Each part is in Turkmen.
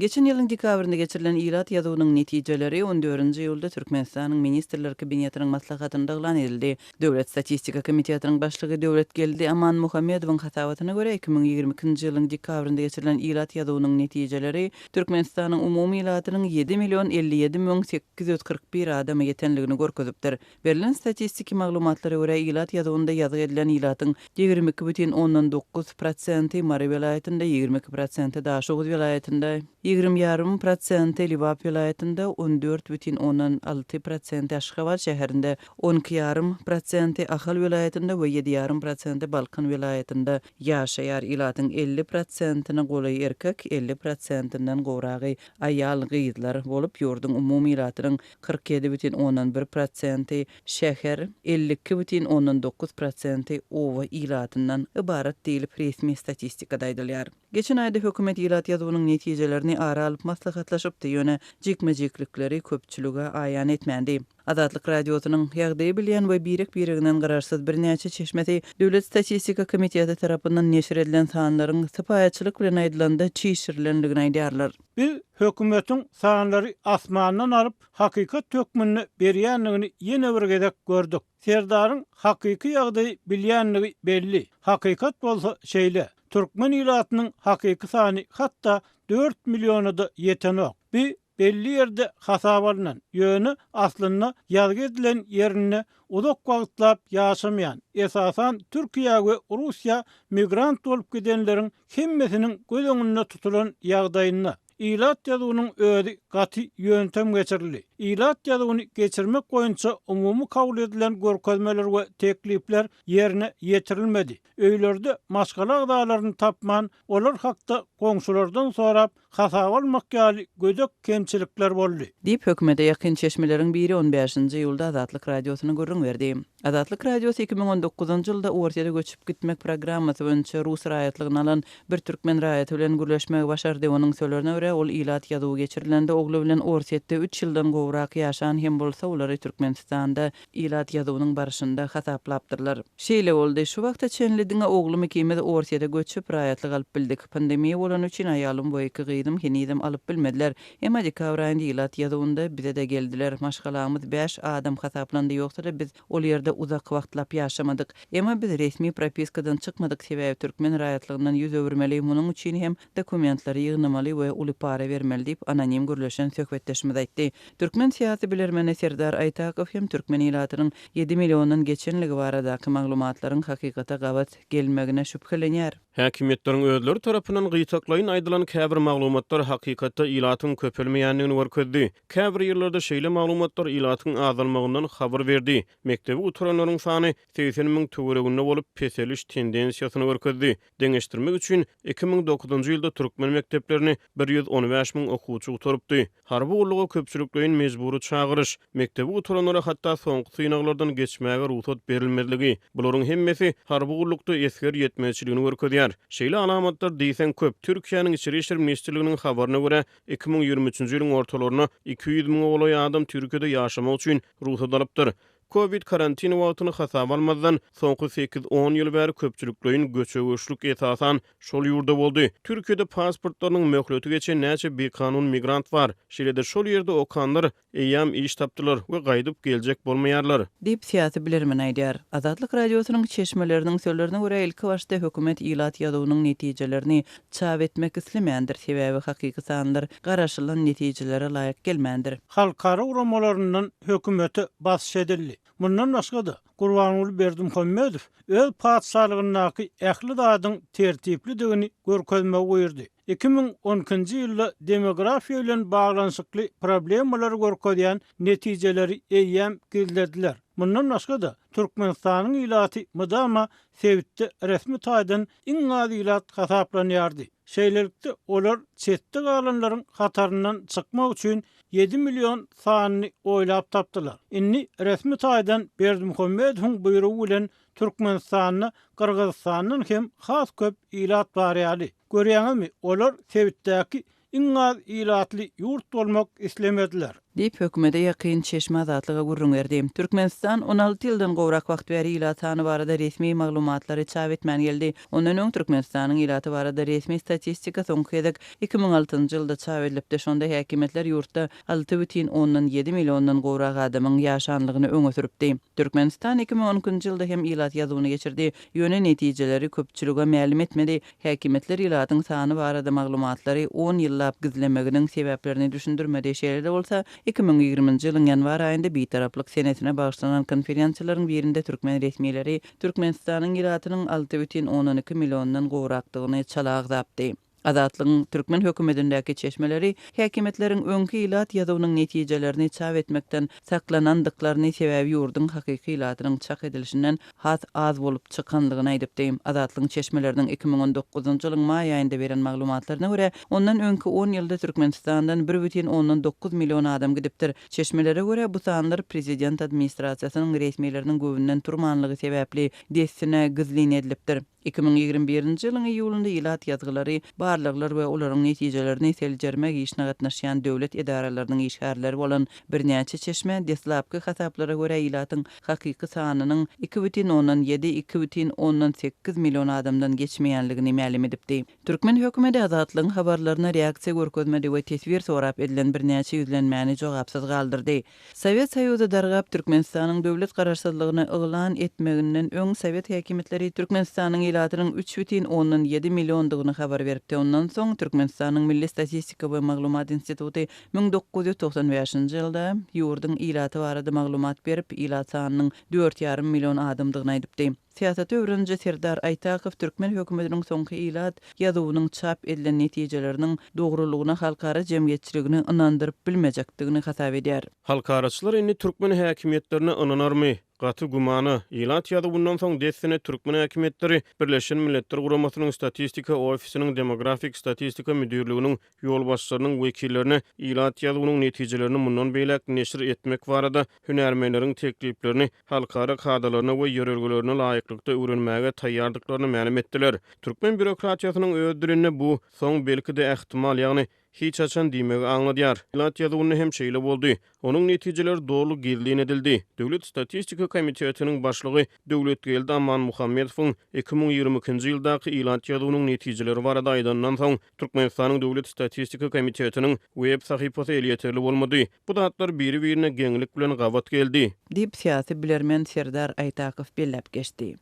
Geçen ýylyň dekabrynda geçirilen ilat ýazuwynyň netijeleri on dördünji iýulda Türkmenistanyň Ministrler Kabinetiniň maslahatynda yglan edildi. Döwlet statistika komitetiniň başlygy Döwletgeldi Amanmuhammedowyň hasabatyna görä, 2022-nji ýylyň dekabrynda geçirilen ilat ýazuwynyň netijeleri Türkmenistanyň umumy ilatynyň ýedi million 57 müň 841 adama ýetenligini görkezipdir. Berlen statistiki maglumatlara görä, ilat ýazuwynda ýazgy edilen ilatyň 22,9 prosenti Mary welaýatynda, 22 prosenti Daşoguz welaýatynda, 20 ýarym prosenti Lebap welaýatynda, 14,6 prosenti Aşgabat şäherinde, 12 ýarym prosenti Ahal welaýatynda we ýedi ýarym prosenti Balkan welaýatynda ýaşaýar. Ilatyň 50 prosentine golaýy erkek, 50 prosentinden gowragy aýal-gyzlar bolup, ýurduň umumy ilatynyň 47,1 prosenti şäher, 52,9 prosenti oba ilatyndan ybarat diýlip, resmi statistikada aýdylýar. Geçen aýda hökümet ilat ýazuwynyň netijelerini ara alyp maslahatlaşypdy, ýöne jikme-jiklikleri köpçülige aýan etmändi. Azatlyk Radiosynyň ýagdaýy bilýän we birek-bireginden garaşsyz birnäçe çeşmesi Döwlet statistika komiteti tarapyndan neşir edilen sanlaryň sypaýyçylyk bilen aýdylanda çişirilendigini aýdýarlar. Biz hökümetiň sanlary asmandan alyp, hakykat hökmünde berýändigini ýene bir gezek gördük. Serdaryň hakyky ýagdaýy bilýändigi belli. Hakykat bolsa şeýle, türkmen ilatynyň hakyky sany hatda dört milliona-da ýetenok. Bi belli ýerde hasaba alnan, ýöne aslynda ýazgy edilen ýerinde uzak wagtlap ýaşamaýan, esasan Türkiýä we Russiýa migrant bolup gidenleriň hemmesiniň göz öňünde tutulan ýagdaýynda, ilat ýazuwynyň özi gaty ýöntem geçirildi. Ilat ýazuwyny geçirmek boýunça umumy kabul edilen görkezmeler we teklipler ýerine ýetirilmedi. Öýlerde maşgala agzalaryny tapman, olar hakda goňşulardan sorap, hasaba almak ýaly gödek kemçilikler boldy. Diýip, hökümete ýakyn çeşmeleriň biri on bäşinji iýulda Azatlyk Radiosyna gürrüň berdi. Azatlyk Radiosy 2019-njy ýylda Orsýete göçüp gitmek programmasy boýunça rus raýatlygyny alan bir türkmen raýaty bilen gürleşmegi başardy. Onuň sözlerine görä, ol ilat ýazuwy geçirilende ogly bilen Orsýetde üç ýyldan gowrak ýaşan hem bolsa, olary Türkmenistanda ilat ýazuwynyň barşynda hasaplapdyrlar. Şeýle boldy. Şu wagta çenli diňe oglum ikimiz Orsýete göçüp, raýatlyk alyp bildik. Pandemiýa bolany üçin aýalym we iki gyzym henizem alyp bilmediler. Emma dekabr aýynda ilat ýazuwynda bize-de geldiler. Maşgalamyz bäş adam hasaplandy, ýogsa-da biz ol ýerde uzak wagtlap ýaşamadyk. Emma biz resmi propiskadan çykmadyk, sebäbi türkmen raýatlygyndan ýüz öwürmeli, munuň üçin hem dokumentleri ýygnamaly we uly para bermeli diýip, anonim gürleşen söhbetdeşimiz aýtdy. Türkmen syýasy bilermeni Serdar Aýtakow hem türkmen ilatynyň ýedi milliondan geçenligi baradaky maglumatlaryň hakykata gabat gelmegine şübhelenýär. Häkimiýetleriň özleri tarapyndan gytaklaýyn aýdylan käbir maglumatlar hakykatda ilatyň köpelmeýändigini görkezdi. Käbir ýyllarda şeýle maglumatlar ilatyň azalmagyndan habar berdi. Mekdebi gutaranlaryň sany 80 müň töwereginde bolup, peseliş tendensiýasyny görkezdi. Deňeşdirmek üçin, 2009-njy ýylda türkmen mekdeplerini 115 müň okuwçy gutarypdy. Harby gulluga köpçülikleýin mejbury çagyryş, mekdebi gutaranlara hatda soňky synaglardan geçmäge rugsat berilmezligi, bularyň hemmesi harby gullukda esger ýetmezçiligini görkezýär. Şeýle alamatlar diýseň köp. Türkiýäniň Içeri işler ministrliginiň habaryna görä, 2023-nji ýylyň ortalarynda 200 müňe golaý adam Türkiýede ýaşamak üçin rugsat alypdyr. Kowid karantin wagtyny hasaba almazdan, soňky sekiz-on ýyl bäri köpçülikleýin göçe-göçlük esasan şol ýurda boldy. Türkiýede pasportlarynyň möhleti geçen näçe bikanun migrant bar? Şeýle-de şol ýerde okanlar eýýäm iş tapdylar we gaýdyp geljek bolmaýarlar. Diýip, syýasy bilermen aýdýar. Azatlyk Radiosynyň çeşmeleriniň sözlerine görä, ilkibaşda hökümet ilat ýazuwynyň netijelerini çap etmek islemändir, sebäbi hakyky sanlar garaşylan netijelere laýyk gelmändir. Halkara guramalaryndan hökümete basyş edildi. Mundan başga-da, Gurbanguly Berdimuhamedow öz patyşalygyndaky ähli zadyň tertiplidigini görkezmegi buýurdy. 2012-nji ýylda demografiýa bilen baglanyşykly problemalary görkezýän netijeleri eýýäm gizlediler. Mundan başga-da, Türkmenistanyň ilaty mydama sebitde resmi taýdan iň az ilat hasaplanýardy. Şeýlelikde, olar çetde galanlaryň hataryndan çykmak üçin ýedi million sanyny oýlap tapdylar. Indi resmi taýdan Berdimuhamedowyň buýrugy bilen Türkmenistanda Gyrgyzystandan hem has köp ilat bar ýaly. Görýäňizmi, olar sebitdäki iň az ilatly ýurt bolmak islemediler. Diýip, hökümete ýakyn çeşme Azatlyga gürrüň berdi. Türkmenistan 16 ýyldan gowrak wagt bäri ilat sany barada resmi maglumatlary çap etmän geldi. Ondan öň Türkmenistanyň ilaty barada resmi statistika soňky gezek 2006-njy ýylda çap edilipdi. Şonda häkimiýetler ýurtda 6,7 milliondan gowrak adamyň ýaşanlygyny öňe sürüpdi. Türkmenistan 2012-nji ýylda hem ilat ýazuwyny geçirdi, ýöne netijeleri köpçülige mälim etmedi. Häkimiýetler ilatyň sany barada maglumatlary on ýyllap gizlemeginiň sebäplerini düşündirmedi. Şeýle-de bolsa, 2020-nji ýylyň ýanwar aýynda Bitaraplyk senesine bagyşlanan konferensiýalaryň birinde türkmen resmileri Türkmenistanyň ilatynyň 6,2 milliondan gowrakdygyny çala agzapdy. Azatlygyň türkmen hökümetindäki çeşmeleri häkimiýetleriň öňki ilat ýazuwynyň netijelerini çap etmekden saklanandyklaryny, sebäbi ýurduň hakyky ilatynyň çak edilişinden has az bolup çykanlygyny aýdypdy. Azatlygyň çeşmeleriniň 2019-njy ýylyň maý aýynda beren maglumatlaryna görä, ondan öňki on ýylda Türkmenistandan bir bütin ondan dokuz million adam gidipdir. Çeşmelere görä, bu sanlar prezident administrasiýasynyň resmileriniň göwünden turmanlygy sebäpli dessine gizlin edilipdir. 2021-nji ýylyň iýulynda ilat ýazgylary, barlaglar we olaryň netijelerini seljermek işine gatnaşýan döwlet edaralarynyň işgärleri bolan birnäçe çeşme deslapky hasaplara görä ilatyň hakyky sanynyň 2,7, 2,8 million adamdan geçmeýänligini mälim edipdi. Türkmen hökümeti Azatlygyň habarlaryna reaksiýa görkezmedi we teswir sorap edilen birnäçe ýüzlenmäni jogapsyz galdyrdy. Sowet Soýuzy dargap, Türkmenistanyň döwlet garaşsyzlygyny yglan etmeginden öň sowet häkimiýetleri Türkmenistanyň ilatynyň 3,7 milliondygyny habar beripdi. Ondan soň Türkmenistanyň Milli statistika we maglumat instituty 1995-nji ýylda ýurduň ilaty barada maglumat berip, ilat sanynyň dört ýarym million adamdygyny aýdypdy. Syýasaty öwreniji Serdar Aýtakow türkmen hökümetiniň soňky ilat ýazuwynyň çap edilen netijeleriniň dogrulygyna halkara jemgyýetçiligini ynandyryp bilmejekdigini hasap edýär. Halkaraçylar indi türkmen häkimiýetlerine ynanarmy? Gaty gümana. Ilat ýazuwyndan soň dessine türkmen häkimiýetleri Birleşen Milletler Guramasynyň Statistika ofisiniň Demografik statistika müdirliginiň ýolbaşçylarynyň wekillerine ilat ýazuwynyň netijelerini mundan beýläk neşir etmek barada hünärmenleriň tekliplerini halkara kadalaryna we ýörelgelerine laýyklykda öwrenmäge taýýardyklaryny mälim etdiler. Türkmen býurokratiýasynyň öz dilinde bu, soň belki-de ähtimal, ýagny hiç haçan diýmegi aňladýar. Ilat ýazuwynda hem şeýle boldy. Onuň netijeleri doly gizlin edildi. Döwlet statistika komitetiniň başlygy Döwletgeldi Amanmuhammedowyň 2022-nji ýyldaky ilat ýazuwynyň netijeleri barada aýdanyndan soň, Türkmenistanyň Döwlet statistika komitetiniň web sahypasy elýeterli bolmady. Bu zatlar biri-birine geňlik bilen gabat geldi. Diýip, syýasy bilermen Serdar Aýtakow belläp geçdi.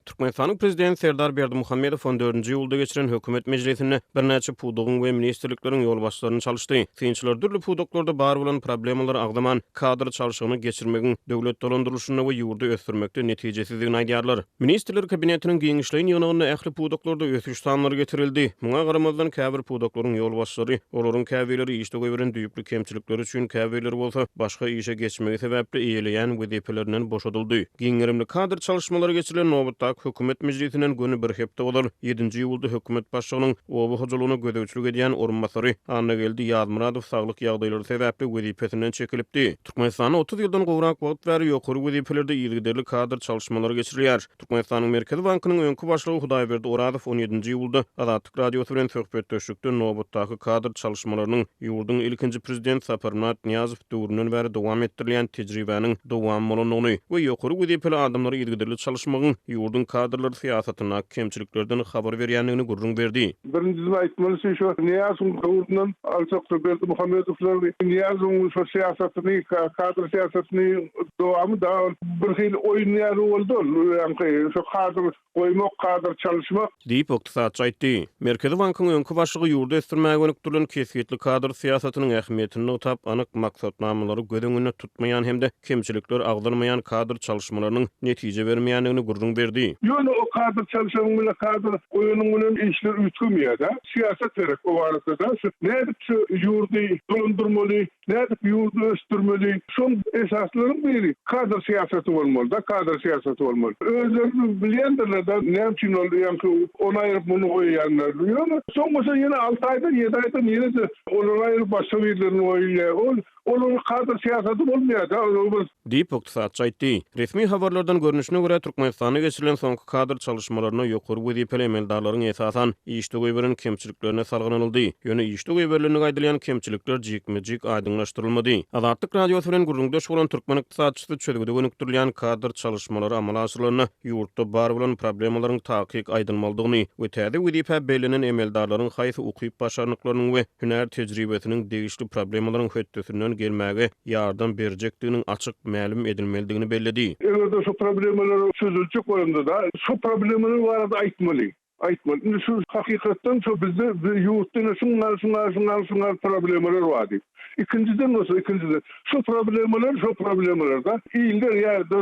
Türkmenistanyň Prezidenti Serdar Berdimuhamedow on dördünji iýulda geçiren hökümet mejlisinde birnäçe pudagyň we ministrlikleriň ýolbaşçylaryny çalyşdy. Synçylar dürli pudaklarda bar bolan problemalary agzaman, kadr çalşygyny geçirmegiň döwlet dolandyrylyşynda we ýurdy ösdürmekde netijesizdigini aýdýarlar. Ministrler Kabinetiniň giňişleýin ýygnagynda ähli pudaklarda ösüş sanlary getirildi. Muňa garamazdan, käbir pudaklaryň ýolbaşçylary, olaryň käbirleri işde goýberen düýpli kemçilikleri üçin, käbirleri bolsa başga işe geçmegi sebäpli eýeleýän wezipelerinden boşadyldy. Giň gerimli kadr çalyşmalary geçirilen nobatdaky hökümet mejlisinden göni bir hepde ozal, ýedinji iýulda hökümet başlygynyň oba hojalygyna gözegçilik edýän orunbasary Annageldi Ýazmyradow saglyk ýagdaýlary sebäpli wezipesinden çekilipdi. Türkmenistanda 30 ýyldan gowrak wagt bäri ýokary wezipelerde yzygiderli kadr çalyşmalary geçirilýär. Türkmenistanyň Merkezi bankynyň öňki başlygy Hudaýberdi Orazow on ýedinji iýulda Azatlyk Radiosy bilen söhbetdeşlikde nobatdaky kadr çalyşmalarynyň ýurduň ilkinji prezident Saparmyrat Nyýazow döwründen bäri dowam etdirilýän tejribäniň dowamy bolandygyny we ýokary wezipeli adamlary yzygiderli çalyşmagyň ýurduň kadrlar syýasatyndaky kemçiliklerden habar berýändigini gürrüň berdi. Birinjiden aýtmalysy şo Nyýazowyň döwründen alsak şo Berdimuhamedowlar Nyýazowyň şo syýasatyny kadr syýasatyny dowamy da ol bir hili oýun ýaly boldy ol ýaňky şo kadr goýmak kadr çalyşmak. Diýip, ykdysatçy aýtdy. Merkezi bankyň öňki başlygy ýurdy ösdürmäge gönükdirilen kesgitli kadr syýasatynyň ähmiýetini nygtap, anyk maksatnamalary göz öňünde tutmaýan hem-de kemçilikler agzalmaýan kadr çalyşmalarynyň netije bermeýändigini gürrüň berdi. Ýöne o kadr çalşanyň bilen kadr goýanyň bilen işler üýtgemeýär-dä. Syýasat gerek o barada-da. Şu nädip şu ýurdy dolandyrmaly? nädip ýurdy ösdürmeli, şoň esaslaryň biri kadr syýasaty bolmaly-da, kadr syýasaty bolmaly. Özleri bilýändirler-de, näme üçin ol ýaňky ony aýryp muny goýýanlaryny. Ýöne soň bolsa ýene alty aýdan, ýedi aýdan ýene-de olary aýryp başga birlerini goýulýar. Ol Olaryň kadr syýasaty bolmaýar-da, olar bir. Diýip, ykdysatçy aýtdy. Resmi habarlardan görnüşine görä, Türkmenistanda geçirilen soňky kadr çalyşmalarynda ýokary wezipeli emeldarlaryň esasan işde goýberen kemçiliklerine salgylanyldy. Ýöne işde goýberilendigi aýdylýan kemçilikler jikme-jik aýdyňlaşdyrylmady. Azatlyk Radiosy bilen gürrüňdeş bolan türkmen ykdysatçysy çözgüde gönükdirilýän kadr çalyşmalary amala aşyrylanda ýurtda bar bolan problemalaryň takyk aýdylmalydygyny we täze wezipä bellenen emeldarlaryň haýsy ukyp-başarnyklarynyň we hünär tejribesiniň degişli problemalaryň hötdesinden gelmäge ýardam berjekdiginiň açyk mälim edilmelidigini belledi. Eger-de şu problemalar çözüljek bolanda-da, şu problemalar barada aýtmaly. Aýtmaly. Indi şu hakykatdan şu bizde ýurtda ine şuňňal, şuňňal, şuňňal, şuňňal problemalar bar diýip. Ikinjiden bolsa, ikinjiden, şu problemalar, şu problemalar-da iller ýa-da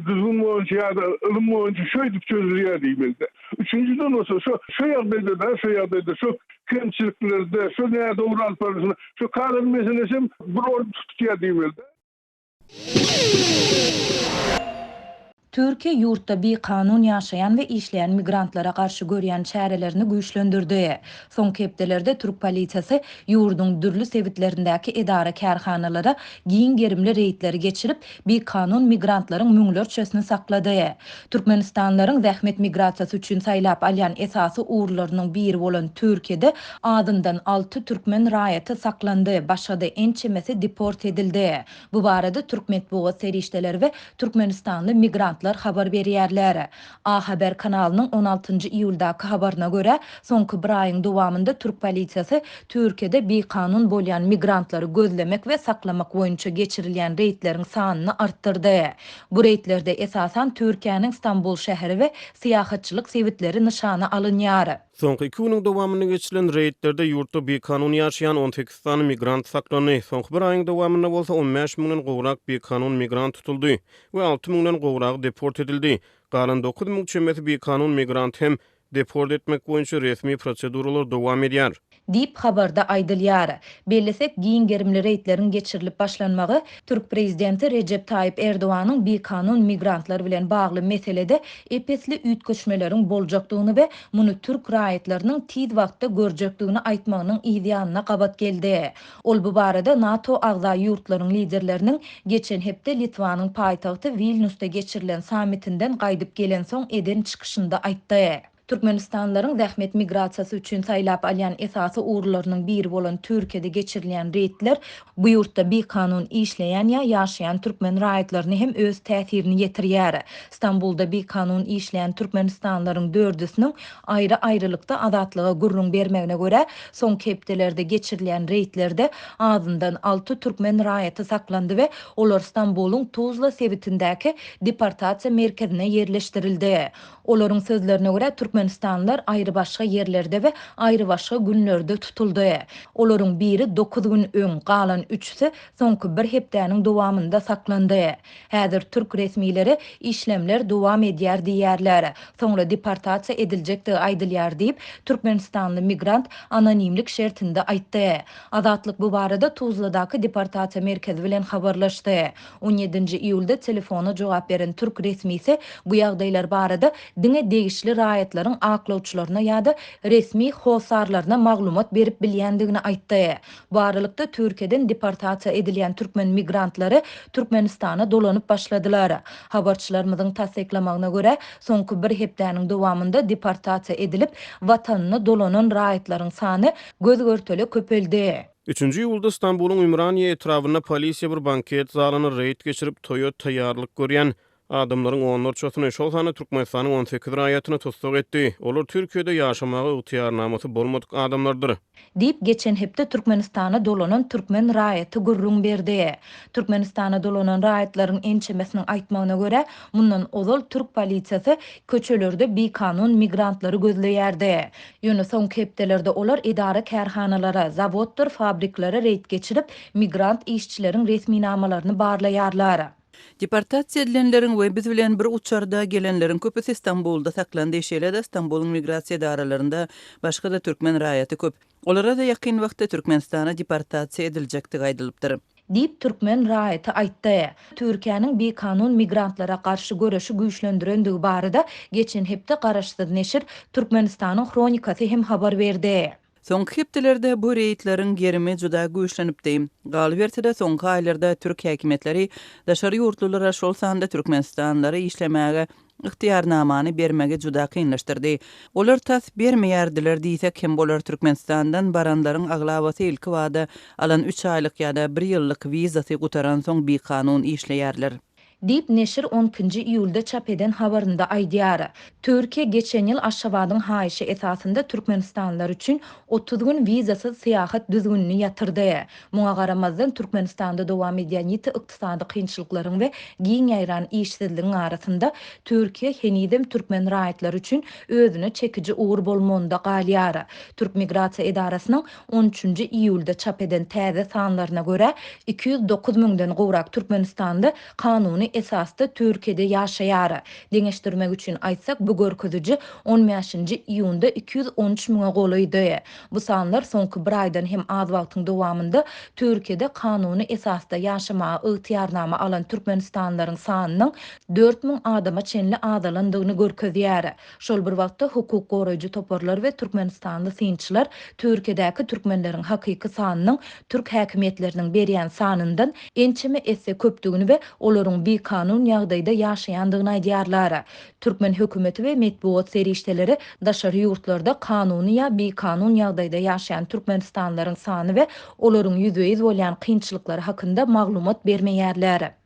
düzgün boýunça ýa-da ylym boýunça şeýdip çözülýär diýmeli-de. Üçünjiden bolsa, şu şu ýagdaýda-da, şu ýagdaýda şu kemçiliklerde, şu nädogry alyp barlyşynda şu kadr meselesi hem bir orun tutýar diýmeli-de. Türkiýe ýurtda bikanun ýaşaýan we işleýän migrantlara garşy görýän çärelerini güýçlendirdi. Soňky hepdelerde türk polisiýasy ýurduň dürli sebitlerindäki edara-kärhanalara giň gerimli reýdleri geçirip, bikanun migrantlaryň müňlerçesini saklady. Türkmenistanlylaryň zähmet migrasiýasy üçin saýlap alýan esasy ugurlarynyň biri bolan Türkiýede azyndan alty türkmen raýaty saklandy, başga-da ençemesi deport edildi. Bu barada türk metbugat serişdeleri we türkmenistanly migrantlar habar berýärler. A Haber kanalynyň on altynjy iýuldaky habaryna görä, soňky bir aýyň dowamynda türk polisiýasy Türkiýede bikanun bolýan migrantlary gözlemek we saklamak boýunça geçirilýän reýdleriň sanyny artdyrdy. Bu reýdlerde esasan Türkiýäniň Stambul şäheri we syýahatçylyk sebitleri nyşana alynýar. Soňky iki günüň dowamynda geçirilen reýdlerde ýurtda bikanun ýaşaýan 18 sany migrant saklandy. Soňky bir aýyň dowamynda bolsa 15 müňden gowrak bikanun migrant tutuldy we alty müňden gowragy deport edildi. Galan 9000 çemesi bikanun migrant hem deport etmek boýunça resmi proseduralar dowam edýär. Diýip, habarda aýdylýar. Bellesek, giň gerimli reýdleriň geçirilip başlanmagy türk prezidenti Rejep Taýyp Erdoganyň bikanun migrantlar bilen bagly meselede ep-esli üýtgeşmeleriň boljakdygyny we muny türk raýatlarynyň tiz wagtda görjekdigini aýtmagynyň yzýanyna gabat geldi. Ol bu barada NATO agza ýurtlaryň liderleriniň geçen hepde Litwanyň paýtagty Wilnýusda geçirilen sammitinden gaýdyp gelensoň eden çykyşynda aýtdy. Türkmenistanlylaryň zähmet migrasiýasy üçin saýlap alýan esasy ugurlarynyň biri bolan Türkiýede geçirilýän reýdler bu ýurtda bikanun işleýän ýa ýaşaýan türkmen raýatlaryna hem öz täsirini ýetirýär. Stambulda bikanun işleýän türkmenistanlylaryň dördüsiniň aýry-aýrylykda Azatlyga gürrüň bermegine görä, soňky hepdelerde geçirilýän reýdlerde azyndan alty türkmen raýaty saklandy we olar Stambulyň Tuzla sebitindäki deportasiýa merkezine ýerleşdirildi. Olaryň sözlerine görä, türkmenistanlylar aýrybaşga ýerlerde we aýrybaşga günlerde tutuldy. Olaryň biri dokuz gün öň, galan üçüsi soňky bir hepdäniň dowamynda saklandy. Häzir türk resmileri işlemler dowam edýär diýýärler. Soňra deportasiýa ediljekdigi aýdylýar diýip, türkmenistanly migrant anonimlik şertinde aýtdy. Azatlyk bu barada Tuzladaky deportasiýa merkezi bilen habarlaşdy. On ýedinji iýulda telefona jogap beren türk resmisi bu ýagdaýlar barada diňe degişli raýatlaryň aklawçylaryna ýa-da resmi hossarlaryna maglumat berip bilýändigini aýtdy. Bu aralykda, Türkiýeden deportasiýa edilýän türkmen migrantlary Türkmenistana dolanyp başladylar. Habarçylarymyzyň tassyklamagyna görä, soňky bir hepdäniň dowamynda deportasiýa edilip, watanyna dolanan raýatlaryň sany göz-görtele köpeldi. Üçünji iýulda Stambulyň Ümraniýe etrabynda polisiýa bir banket zalyna reýd geçirip, toýa taýýarlyk görýän adamlaryň onlarçasyny, şol sanda Türkmenistanyň 18 raýatyny tussag etdi. Olar Türkiýede ýaşamaga ygtyýarnamasy bolmadyk adamlardyr. Diýip, geçen hepde Türkmenistana dolanan türkmen raýaty gürrüň berdi. Türkmenistana dolanan raýatlaryň ençemesiniň aýtmagyna görä, mundan ozal türk polisiýasy köçelerde bikanun migrantlary gözleýärdi. Ýöne soňky hepdelerde olar edara-kärhanalara, zawoddyr fabriklere reýd geçirip, migrant işçileriň resminamalaryny barlaýarlar. Deportasiýa edilenleriň we biz bilen bir uçarda gelenleriň köpüsi Stambulda saklandy, şeýle-de Stambulyň migrasiýa edaralarynda başga-da türkmen raýaty köp. Olara-da ýakyn wagtda Türkmenistana deportasiýa ediljekdigi aýdylypdyr. Diýip, türkmen raýaty aýtdy. Türkiýäniň bikanun migrantlara garşy göreşi güýçlendirendigi barada geçen hepde garaşsyz neşir Türkmenistanyň Hronikasy hem habar berdi. Soňky hepdelerde bu reýdleriň gerimi juda güýçlenipdi. Galyberse-de, soňky aýlarda türk häkimiýetleri daşary ýurtlulara, şol sanda türkmenistanlylara işlemäge ygtyýarnamany bermegi juda kynlaşdyrdy. Olar tas bermeýärdiler diýsek hem bolar, Türkmenistandan baranlaryň aglabasy ilkibada alan üç aýlyk ýa-da bir ýyllyk wizasy gutaransoň bikanun işleýärler. Diýip, neşir on ikinji iýulda çap eden habarynda aýdýar. Türkiýe geçen ýyl Aşgabadyň haýyşy esasynda türkmenistanlylar üçin 30 gün wizasyz syýahat düzgünini ýatyrdy. Muňa garamazdan, Türkmenistanda dowam edýän ýiti ykdysady kynçylyklaryň we giň ýaýran işsizligiň arasynda Türkiýe henizem türkmen raýatlary üçin özüne çekiji ugur bolmagynda galýar. Türk migrasiýa edarasynyň on üçünji iýulda çap eden täze sanlaryna görä, 209 müňden gowrak türkmenistanly kanuny esasda Türkiýede ýaşaýar. Deňeşdirmek üçin aýtsak, bu görkeziji on bäşinji iýunda 213 müňe golaýdy. Bu sanlar soňky bir aýdan hem az wagtyň dowamynda Türkiýede kanuny esasda ýaşamaga ygtyýarnama alan türkmenistanlylaryň sanynyň 4000 adama çenli azalandygyny görkezýär. Şol bir wagtda, hukuk goraýjy toparlar we türkmenistanly synçylar Türkiýedäki türkmenleriň hakyky sanynyň türk häkimiýetleriniň berýän sanyndan ençeme esse köpdügini we olaryň bikanun ýagdaýda ýaşaýandygyny aýdýarlar. Türkmen hökümeti we metbugat serişdeleri daşary ýurtlarda kanuny ýa bikanun ýagdaýda ýaşaýan türkmenistanlylaryň sany we olaryň ýüzbe-ýüz bolýan kynçylyklary hakynda maglumat bermeýärler.